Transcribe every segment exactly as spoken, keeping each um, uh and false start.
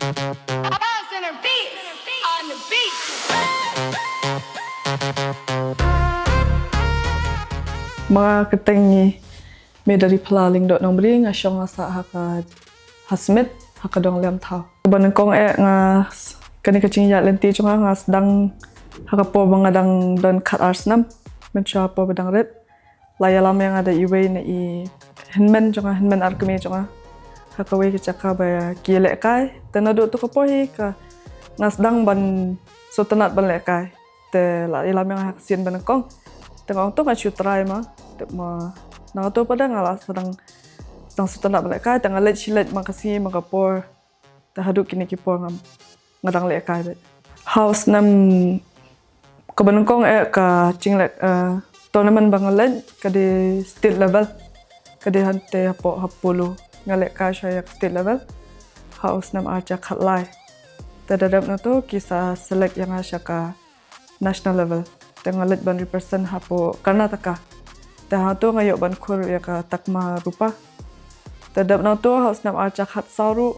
Ma nga kyrteng i Medari Phala Lyngdoh Nongbri, nga shong nga sah ha ka, ha Smit, ha ka Dong Liam Thaw. Ba nyngkong eh nga s-, kane ka jingïaid lynti jong nga, nga sdang ha ka por ba nga dang don khatar snem, mynshuwa por ba dang rit. La ïalam ïa nga da iwei na i hynmen jong nga, hynmen ar kmie jong nga, ha kawei ka jaka ba ki lehkai. Te naduh tu ka por hi ka, nga sdang ban sngewtynnat ban lehkai. Te la ïalam ïa nga ha ka sien ba nyngkong. Te nga ong to ngan shu try ma. Te ma, na nga to pat nga la sdang, sdang sngewtynnat ban lehkai, te nga leit shi leit ma ka sngi ma ka por. Te haduh kine ki por nga, nga dang lehkai beit. Ha u snem kaba nyngkong eh ka jingleh, eh, tournament ba nga leit ka dei state level. Ka dei hangtei hapoh Apollo. Nga lehkai shuwa ïa ka state level ha u snem ar hajar khatlai. Te da dep na to ki sa select ïa nga sha ka national level. Te nga leit ban represent hapoh Karnataka. Te ha to nga ïoh ban khur ïa ka takma rupa. Te dep na to ha u snem ar hajar khatsaw ruh,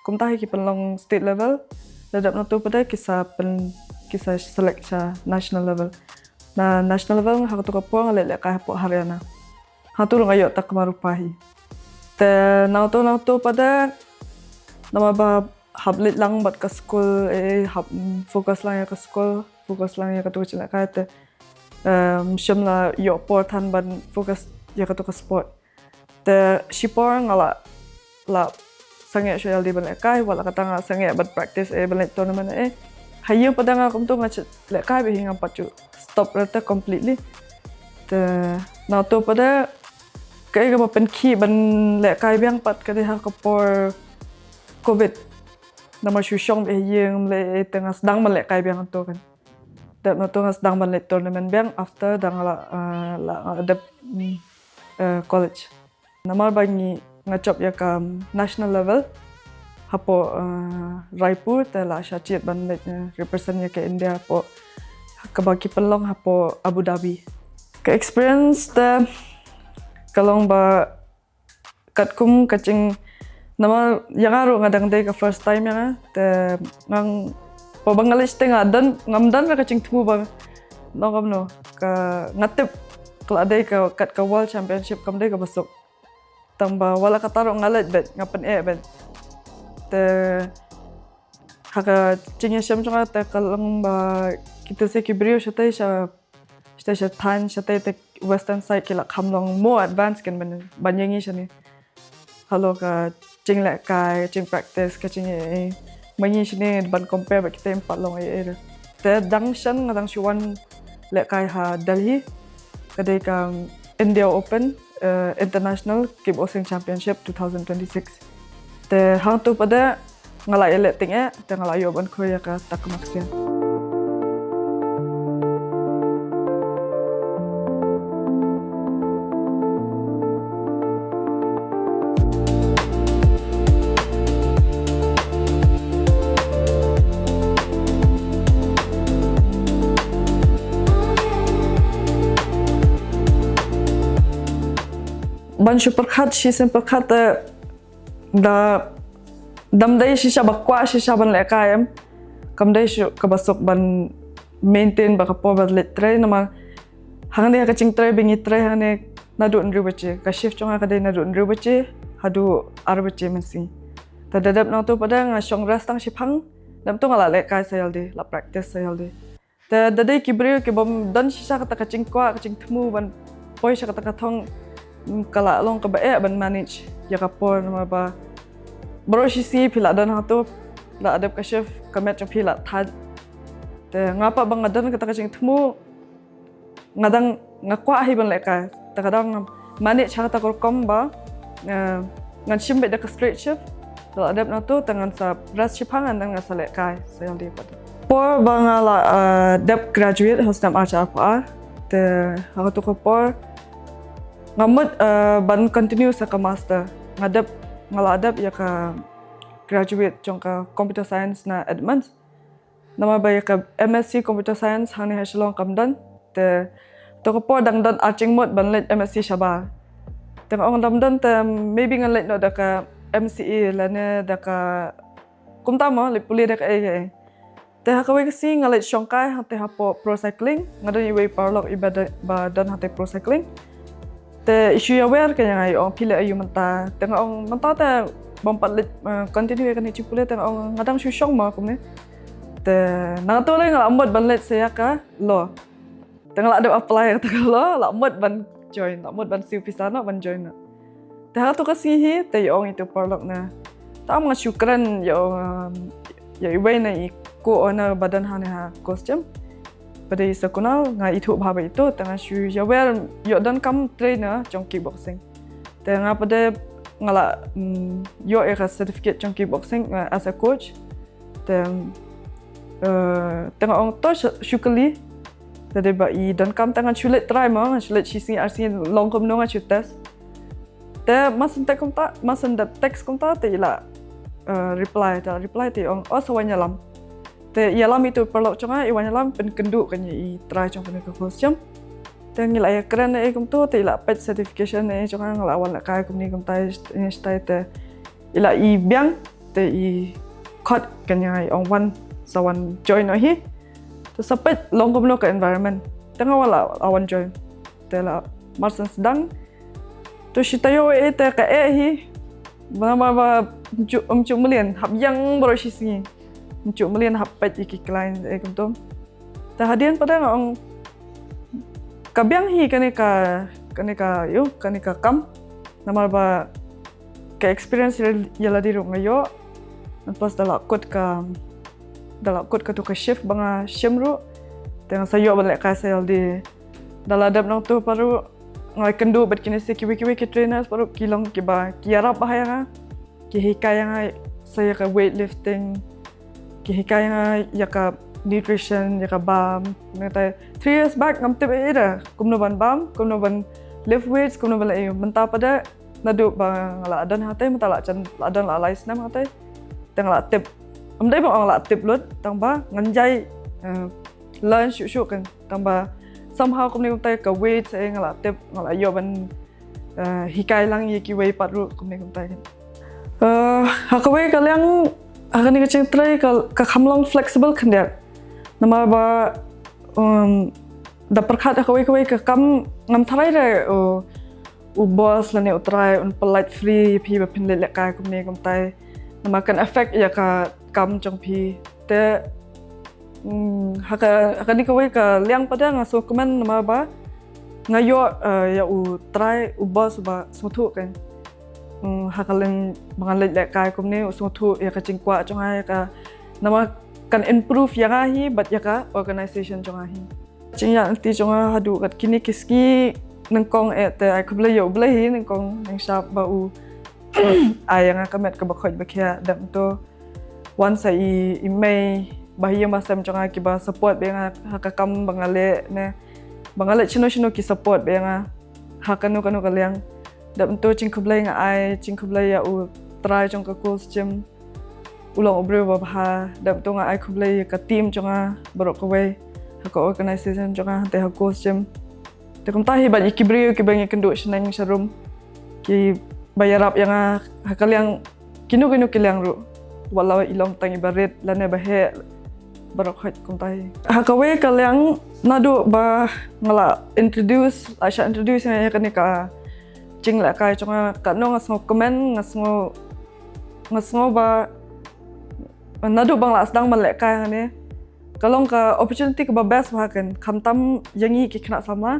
kumta hi ki pynlong state level. Te dep na to pat ki sa pyn, ki sa select sha national level. Na national level ha ka to ka por nga leit lehkai hapoh Haryana. Ha to ruh nga ïoh takma rupa hi. Te na to, na to pat namar ba hap leit lang bad ka skul, eh, hap, mm, focus lang ïa ka skul, focus lang ïa ka to ka jinglehkai te, em, shym la ïoh por than ban focus ïa ka to ka sport. Te shipor nga la, la sangeh shuwa ïalade ban lehkai, wat la katta nga sangeh ban practice eh, ban leit tournament eh. Ha ïing pat nga kumto nga shu lehkai beit hi, ngam pat shu stop rta completely. Te na to pat kaei kaba pynkhih ban lehkai biang pat ka dei ha ka por covid. Namar shu shong beit ha ïing, ym leh ei, te nga sdang ban lehkai biang to kan. Dep na to nga sdang ban leit tournament biang after da nga la, eh, la nga dep, mm, eh, college. Namar ba ngi, nga jop ïa ka national level hapoh, eh, Raipur, te la shah jied ban leit, eh, represent ïa ka India hapoh kaba ki pynlong hapoh Abu Dhabi. Ka experience te ka long ba katkum ka jing, namar ïa nga ruh nga dang dei ka first time ïa nga, te nga, haba nga leit te nga don, ngam don ka jingthmu ba, no, kam no, ka nga tip ka la dei ka, kat ka World Championship kam dei kaba suk. Tang ba wat la katta ruh nga leit beit, nga pyneh beit. Te ha ka jingïashem jong nga te ka long ba kita sa ki briew shatei sha, shatei sha thaiñ, shatei te western side ki la kham long more advanced kan ban, ban ïa ngi shane. Halor ka jinglehkai, jingpractice, ka jing, eh, ma ngi shane ban compare bad kita ym pat long eh, eh. Te dang shen nga dang shu wan lehkai ha Delhi, ka dei ka India Open, eh, International Kickboxing Championship two thousand twenty-six. Te hangto pat nga la ïaleh tyngeh, te nga la ïoh ban khur ïa ka takma ksiar. Ban shu pyrkhat shisien pyrkhat te da, dam dei shisha ba kwah shisha ban lehkai em. Kam dei shu kaba suk ban maintain ba ka por ba leit trei, namar hangne ha ka jingtrei ba ngi trei hangne naduh hynriew baje. Ka shift jong nga ka dei naduh hynriew baje haduh ar baje mynsngi. Te da dep nangto pat nga shong rest tang shiphang, dep to nga la lehkai sa ïalade, la practice sa ïalade. Te da dei ki briew ki bym don shisha kata ka jingkwah, ka jingthmu ban poi sha kata ka thong, mm, ka la long kaba eh ban manage ïa ka por, namar ba baroh shi sngi phi la don hangto, la dep ka shift, ka met jong phi la thait. Te nga pat ba nga don kata ka jingthmu, nga dang, nga kwah hi ban lehkai. Te ka dang manage ha kata ka rukom ba, eh, ngan shim beit da ka straight shift. Te la dep nangto te ngan sa rest shiphang and then ngan sa lehkai sa ïalade pat. Por ba nga la, eh, dep graduate ha u snem ar hajar arphew ar. Te ha kato ka por nga mut, eh, ban continue sa ka master. Nga dep, nga la dep ïa ka graduate jong ka computer science na Edmund. Namar ba ïa ka M S C Computer Science hangne ha Shillong kam don. Te to ka por dang don ar jingmut ban leit M S C shabar. Te nga ong dang don te maybe ngan leit noh da ka M C A lane da ka kumta mo, leit pule da kaei kaei. Te ha kawei ka sngi nga leit shongkai hangtei hapoh Pro Cycling, nga don iwei i paralok iba da-, ba don hangtei Pro Cycling. Te i shu ïawer ka ïa nga, i ong phi leh aïu mynta. Te nga ong mynta te bym pat leit, eh, continue ïa kane ka jingpule, te nga ong nga dang shu shong mo kumne. Te nangta lei nga la mut ban leit sa ïa ka law. Te nga la dep apply ïa kata ka law, la mut ban join, la mut ban siew pisa noh ban join noh. Te ha kato ka sngi hi te i ong itu paralok na, tam nga shu kren ïa, um, ïa iwei na i co-owner ba don hangne ha course gym. Ba dei i Sir Kunal, nga ithuh bha bad itu, te nga shu ïawer ïoh donkam trainer jong kickboxing. Te nga pat de nga la, mm, ïoh ïa ka certificate jong kickboxing, uh, as a coach. Te, uh, te nga ong to shu-, shu kylli. Te dei ba i donkam, te nga shu leit try mo, nga shu leit shi sngi ar sngi long kumno nga shu test. Te mar shu text kumta, mar shu dep text kumta te i la, uh, reply, te reply te i ong, oh sa wan ïalam. Te ïalam itu paralok jong nga, i wan ïalam pynkynduh kane i trai jong kane ka course gym. Te ngi la ïakren eh kumto, te i la peit certification eh jong nga, nga la wan lehkai kumne kumtai, kumtai te i la i biang, te i khot kane i ong wan, sa wan join noh hi. Te sa peit long kumno ka environment. Te nga wan la, la wan join. Te la mar shu sdang. To shi taïew eh te ka eh hi. Ba, ba, ba, ym ju, ym ju mlien, hap ïeng baroh shi sngi. Ym ju mlien, hap peit ïa ki client eh kumto. Te hadien pat de nga ong ka biang hi kane ka, kane ka, ïoh, kane ka kam. Namar ba ka experience ïa, ïa lade ruh nga ïoh. Plus da la kut ka, da la kut kato ka shift ba nga shim ruh. Te nga sa ïoh ban lehkai sa ïa lade. Da la dep nangto pat ruh nga kynduh bad kine sa kiwei kiwei ki trainers pat ruh ki long kiba ki ïarap bha ïa nga. Ki hikai ïa nga sa ïa ka weightlifting. Ki hikai ïa nga ïa ka nutrition, ïa ka bam. Mynta three years back ngam tip eh da kumno ban bam, kumno ban lift weights, kumno ban leh eh. Mynta pat de naduh ba nga la don hatei, mynta la jan, la don la lai snem hatei. Te nga la tip. Ym dei ba nga la tip lut, tang ba ngan jai, eh, learn shuh shuh kan. Tang ba somehow kumne kumtai ka weight sa eh nga la tip, nga la ïoh ban, eh, hikai lang ïa kiwei pat ruh kumne kumtai kan. Eh, ha kawei ka liang, ha kane ka jingtrei ka, ka kham long flexible khyndiat. Namar ba, um, da pyrkhat ha kawei kawei ka kam ngam tharai da, uh, u boss lane u trai un pynlait free ïa phi ba phin leit lehkai kumne kumtai. Namar kan affect ïa ka kam jong phi. Te, mm, ha ka, ha kane kawei ka liang pat de nga sngewkmen namar ba nga ïoh, eh, ïa u trai, u boss ba sngewthuh kan. Mm, ha ka liang ba ngan leit lehkai kumne u sngewthuh ïa ka jingkwah jong nga ïa ka. Namar kan improve ïa nga hi bad ïa ka organization jong nga hi. Jingïaid lynti jong nga haduh kat kine ki sngi nyngkong eh te ai khublei ïa U Blei hi nyngkong nyngshap ba u ai ïa nga ka met kaba khoit ba khiah. Dep to wan sa i, i mei ba ha ïing ba sem jong nga kiba support bad ïa nga ha ka kam ba nga leh ne ba nga leh shano shano ki support bad ïa nga ha kano kano ka liang. Dep to jingkhublei nga ai, jingkhublei ïa u trai jong ka Cool Gym. U long u briew ba bha, dep to nga ai khublei ïa ka team jong nga baroh kawei ha ka organization jong nga hangtei ha Cool Gym. Te kumta hi bad ïa ki briew kiba ngi kynduh shaneng sharum kiba ïarap ïa nga ha ka liang kino kino ki liang ruh. Wat la i long tang iba rit lane ba heh baroh khoit kumta hi. Ha kawei ka liang naduh ba nga la introduce, la shah introduce ïa nga ïa kane ka jinglehkai jong nga, katno nga sngewkmen, nga sngew, nga sngew ba naduh ba nga la sdang ban lehkai hangne ka long ka opportunity kaba best bha kan, khamtam ïa ngi ki khynnah samla.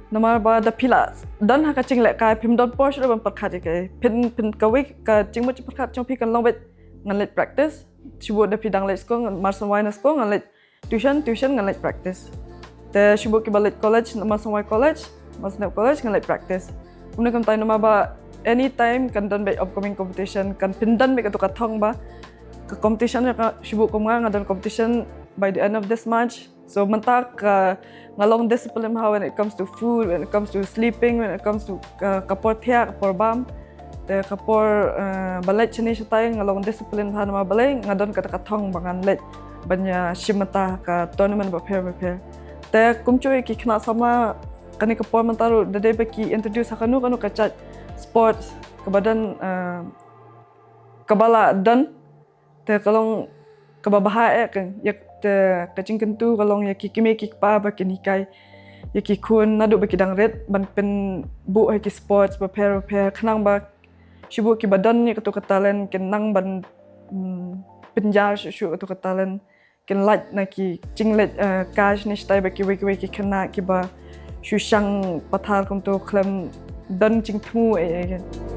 Namar ba da phi la don ha ka jinglehkai phim don por shuh ban pyrkhat ïa kaei. Phin, phin kawei ka jingmut jingpyrkhat jong phi kan long beit ngan leit practice. Shibun da phi dang leit skul, ngan, mar shu wai na skul ngan leit tuition, tuition ngan leit practice. Te shibun kiba leit college, mar shu wai college, mar shu nep college ngan leit practice. Kumne kumtai namar ba anytime kan don beit upcoming competition, kan pyndon beit kato ka thong ba ka competition ka, shibun kum nga nga don competition by the end of this March. So mynta ka nga long discipline bha when it comes to food, when it comes to sleeping, when it comes to, uh, ka por thiah, ka por bam. Te ka por, uh, ban leit shane shatai nga long discipline bha namar balei nga don kata ka thong ba ngan leit ban ïa shim bynta ha ka tournament bapher bapher. Te kumjuh ïa ki khynnah samla kane ka por mynta ruh da dei ba ki introduce ha kano kano ka jait sports kaba don, uh, kaba la don Te ka long kaba bha eh ka, ïa te ka jingkyntu ka long ïa ki kmie ki kpa ba kin hikai ïa ki khun naduh ba ki dang rit ban pynbuh ha ki sports bapher bapher, khnang ba shu buh kiba don ïa katu ka talent kin nang ban, mm, pynjar shuh shuh katu ka talent, kin lait na ki jingleh, eh, cash ne shatai ba kiwei kiwei ki khynnah kiba shu shang pathar kumtu khlem don jingthmu eh, eh.